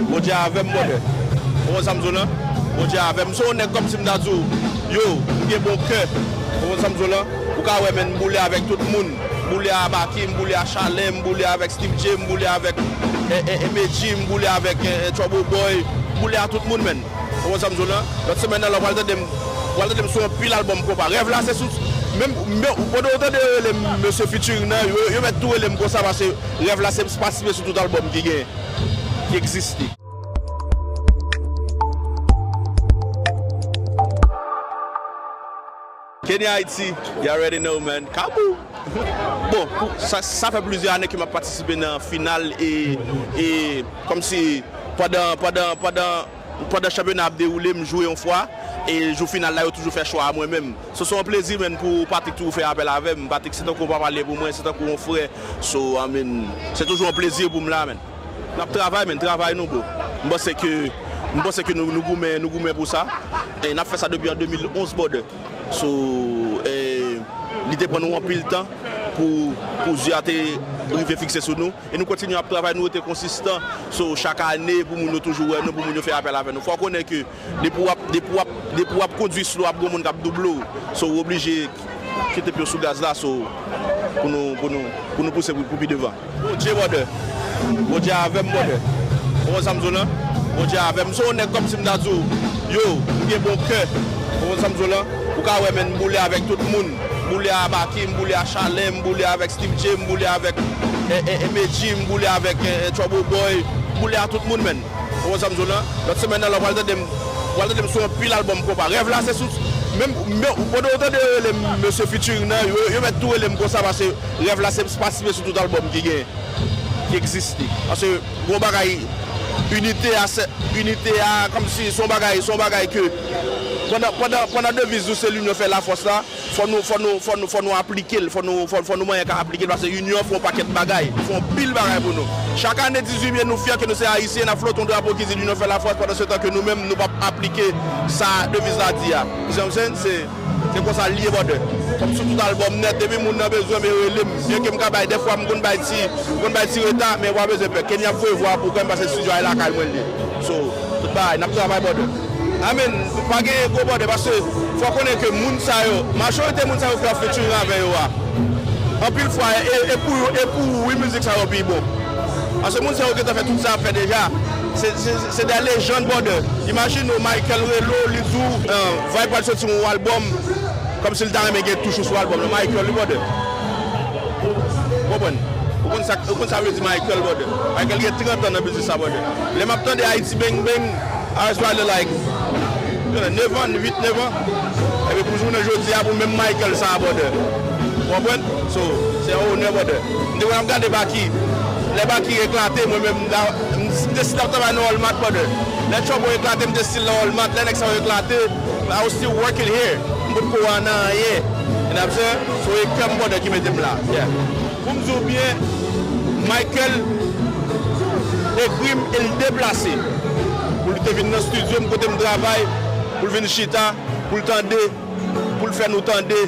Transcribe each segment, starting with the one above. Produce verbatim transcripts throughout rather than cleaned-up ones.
Bondye avè m, brother. Ou konn sa m di w lan? Bondye avè m. M se yon nèg kòmsi m ta di w, yo, m gen bon kè. Ou konn sa m di w lan? Ou ka wè, men, m boule avèk tout moun. M boule a Baky, m boule a Chalen, m boule avèk Steve J, m boule avèk, e, e, e, Medji, m boule avèk, e, e, Trouble Boy. M boule a tout moun, men. Ou konn sa m di w lan? Lòt semèn nan, la, w pral tande m, w pral tande m sou anpil albòm konpa. Rèv la, se sou, menm, menm, pandan yo tande yo rele m mesye featuring nan, yo, yo mèt tou rele m konsa, paske Rèv la, se m patisipe sou tout albòm ki gen, ki egziste. Kenny Haiti, you already know, man. Kabou! Bon, pou, sa, sa fè plizyè ane ke m ap patisipe nan final e, e kòmsi pandan, pandan, pandan, pandan chanpyona ap dewoule, m jwe yon fwa, e jou final la, yo toujou fè chwa a mwen menm. So, se yon plezi, man, pou Patrick toujou fè apèl avè m. Patrick, se tankou yon papa l ye pou mwen, se tankou yon frè. So, I mean, se toujou yon plezi pou m la, man. N ap travay, men, travay nou, bro. M panse ke, m panse ke nou, nou goumen, nou goumen pou sa. E n ap fè sa depi an de mil onz, brother. So, e, li te pran nou anpil tan pou, pou zye a te rive fikse sou nou. E nou kontinye ap travay, nou rete konsistan. So, chak ane, pou moun yo toujou wè nou, pou moun yo fè apèl avè nou. Fò w konnen ke depi w ap, depi w ap, depi w ap kondui slow, ap gen moun k ap double w. So, w oblije kite pye w sou gaz la, so, pou nou, pou nou, pou nou pouse pou, pou pi devan. Bondye, brother. Bondye avè m, brother. Ou konn sa m di w lan? Bondye avè m. M se yon nèg kòmsi m ta di w, yo, m gen bon kè. Ou konn sa m di w lan? Ou ka wè, men, m boule avèk tout moun. M boule a Baky, m boule a Chalen, m boule avèk Steve J, m boule avèk, e, e, e, Medji, m boule avèk, e, e, Trouble Boy. M boule a tout moun, man. Ou konn sa m di w lan? Lòt semèn nan, la, w pral tande m, w pral tande m sou anpil albòm konpa. Rèv la, se sou, menm, menm, pandan yo tande yo rele m mesye featuring nan, yo, yo mèt tou rele m konsa, paske Rèv la, se m patisipe sou tout albòm ki gen, ki egziste. Paske gon bagay, inite a, se, inite a, kòmsi se yon bagay, se yon bagay ke, pandan, pandan, pandan deviz nou se l'union fait la force la, fò nou, fò nou, fò nou, fò nou aplike l, fò nou, fò, fò nou manyen ka aplike l, paske inyon fè yon pakèt bagay, fè yon pil bagay pou nou. Chak ane dizuit me, nou fyè ke nou se Ayisyen, n ap flote yon drapo ki di l'union fait la force, pandan se tan ke nou menm, nou p ap aplike sa deviz la di a. Ou konprann? Se, se konsa l ye, brother. Fò m sou tout albòm nèt, depi moun nan bezwen m, yo rele m. Byenke m ka bay, dèfwa m konn bay ti, m konn bay ti reta, men pa bezwen pè. Kenny ap voye vwa pou kò m, paske estidyo a e lakay mwen l ye. So, tout bagay, n ap travay, brother. Amen. Pa gen ego, brother, paske fò w konnen ke moun sa yo, majorite moun sa yo ke w ap featuring avè yo a, anpil fwa, e, e pou yo, e pou ou, wi, mizik sa yo pi bon. Paske moun sa yo gentan fè tout sa y ap fè deja. Se, se, se de lejann, brother. Imajine w, Michael rele w, li di w, ah, Vybz pral soti yon albòm, kòmsi l ta renmen gen touch ou sou albòm nan. Michael, wi, brother. Ou konprann? Ou konn sa, ou konn sa vle di Michael, brother. Michael gen trant an nan biznis sa, brother. Lè m ap tande Haiti Bang Bang, I was probably like, nèf an, uit, nèf an. Epi pou jounen jodi a, pou menm Michael sa, brother. Ou konprann? So, se yon onè, brother. M te konn ap gade Baky. Lè Baky eklate, mwen menm, m ta, m, m te still ap travay nan Walmart, brother. Lè Trouble eklate, m te still nan Walmart. Lè nèg sa yo eklate, I was still working here. M potko nan anyen. You know what I'm saying? So, e kè m, brother, ki mete m la. Yeah. Pou m di w byen, Michael ekri m e l deplase. Pou l te vin nan estidyo m kote m travay, pou l vin chita, pou l tande, pou l fè nou tande,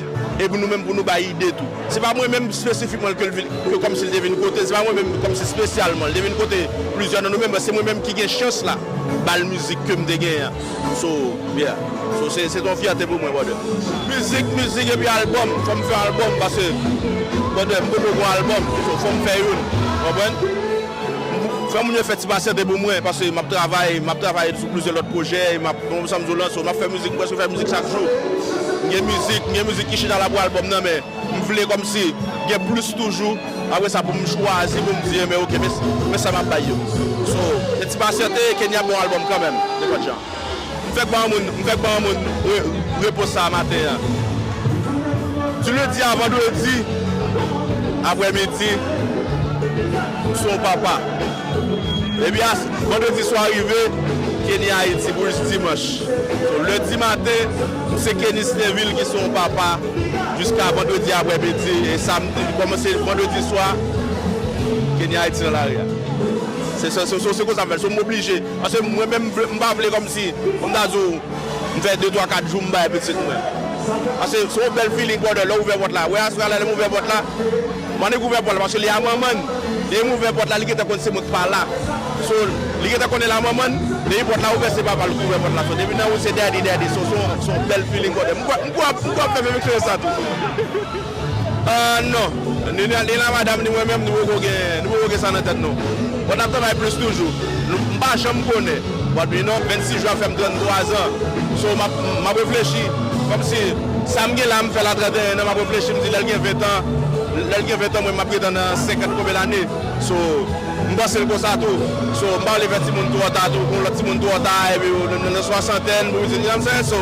epi nou menm pou nou bay ide tou. Se pa mwen menm espesifikman ke l vin, ke kòmsi l te vin kote, se pa mwen menm kòmsi espesyalman, l te vin kote plizyè nan nou menm, se mwen menm ki gen chans la, ba l mizik ke m te genyen an. So, yeah. So, se, se yon fyète pou mwen, brother. Mizik, mizik epi albòm. Fò m fè albòm, paske, brother, m poko gon albòm. So, fò m fè youn. Ou konprann? M fè moun yo fè ti pasyante pou mwen, paske m ap travay, m ap travay sou plizyè lòt pwojè, e m ap, bon, sa m di w lan, so, m ap fè mizik, m prèske fè mizik chak jou. M gen mizik, m gen mizik ki chita la pou albòm nan, men m vle kòmsi gen plis toujou. Apre sa, pou m chwazi, pou m di, men oke, men, men sa m ap bay yo. So, se ti pasyante, Kenya bon albòm kanmenm, nenpòt jan. M fèk ba yon moun, m fèk ba yon moun re-, repons sa a maten an. Di lendi a vandredi, aprè midi, m se yon papa. Epi a, vandredi swa rive, Kenny Haiti pou jis dimanch. So, lendi maten, m se Kenny Stevil ki se yon papa jiska vandredi aprè midi. E samdi, kòmanse vandredi swa, Kenny Haiti nan lari a. Se, se, se, se, se konsa m fè l. So, m oblije. Paske mwen menm, m vle, m pa vle kòmsi, kòm m ta di w, m fè de, twa, kat jou m bay pitit mwen. Paske se yon bèl feeling, brother, lè w ouvè pòt la. Wè, aswè a la, lè m ouvè pòt la, m annik ouvè pòt la, paske li a manman l. Lè m ouvè pòt la, li gentan konn se mwen k pa la. So, Li gentan konnen la manman l, depi pòt la ouvè, se papa l k ouvè pòt la. So, depi nan wout, se daddy, daddy. So, se yon, se yon bèl feeling, brother. M kwè, m kwè, m kwè ap fè menm eksperyans sa tou. Ah, non. Ni, ni, ni la madanm, ni mwen menm, nou poko gen, nou poko gen sa nan tèt nou. But n ap travay plis toujou. Nou, m pa janm konnen. But, you know, vennsis jen ap fè m tranntwa zan. So, m ap, m ap reflechi. Kòmsi, sa m gen la, m fè l a trannteyen an, m ap reflechi, m di, lè l gen ven tan, lè l gen ven tan, mwen, m ap gentan nan senkant konbyen lane. So, m panse l konsa tou. So, m pa vle fè timoun twò ta tou, pou lòt timoun twò ta, epi yo nan, nan swasantèn, pou pitit, you know what I'm saying? So,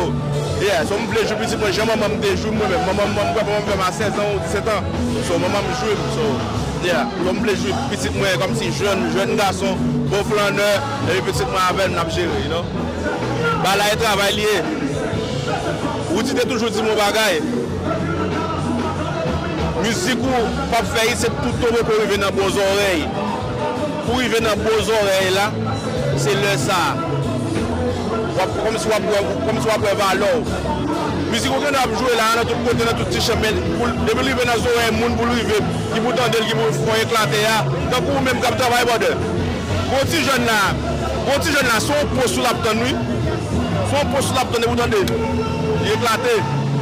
yeah, so m vle jwi pitit mwen, jan manman m te jwi m, mwen menm. Manman m, mwen kwè manman m fè m a sèz an ou disèt an. So, manman m jwi m. So, yeah, so m vle jwi pitit mwen kòmsi jèn, jèn gason, bon flannè, epi pitit mwen avè l, n ap jere, you know? Bagay la e travay li ye. Roody te toujou di m yon bagay. Mizik ou p ap fè isit toutan w poko rive nan bon zòrèy. Pou rive nan bon zòrèy la, se lè sa a. W ap, kòmsi w ap wè, kòmsi w ap wè valè w. Mizik ou gen dwa ap jwe la, nan tout kote, nan tout ti chanm, men pou l, depi l rive nan zòrèy moun, pou l rive, ki pou tande l, ki pou fè w eklate a, tankou ou menm k ap travay, brother. Gon ti jèn la, gon ti jèn la, se yon pòs ou l ap tann, wi. Se yon pòs ou l ap tann, epi w tande. Li eklate.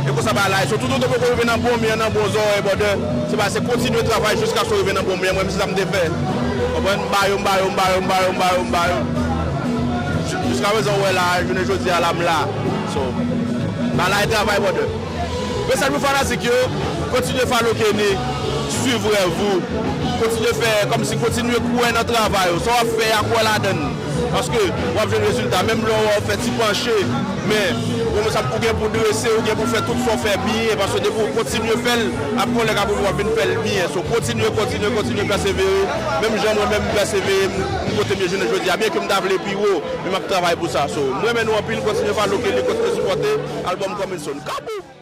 E konsa bagay la ye. So, toutotan w poko rive nan bon men an, nan bon zòrèy, brother, se pa, se kontinye travay jiskaske w rive nan bon men an. Mwen menm, se sa m te fè. Konprann? M ba yo, m ba yo, m ba yo, m ba yo, m ba yo, m ba yo. Jiskaprezan, w wè la, jounen jodi a la, m la. So, bagay la e travay, brother. Mesaj pou fanatik yo, kontinye follow Kenny, swiv rèv ou, kontinye fè, kòmsi kontinye kwè nan travay ou, sa w ap fè a, kwè ladan l. Paske w ap jwenn rezilta, menm lè w fè ti panche, men, bon, sa ou gen pou drese, ou gen pou fè tout sa w fè byen, paske depi w kontinye fè l, ap gen yon lè k ap rive w ap vin fè l byen. So, kontinye, kontinye, kontinye pèsevere, menm jan mwen menm m pèsevere, m, m kote m ye jounen jodi a, byen ke m ta vle pi wo, men m ap travay pou sa. So, m renmen nou anpil, kontinye follow Kenny, kontinye sipòte album Coming Soon. Kaboum!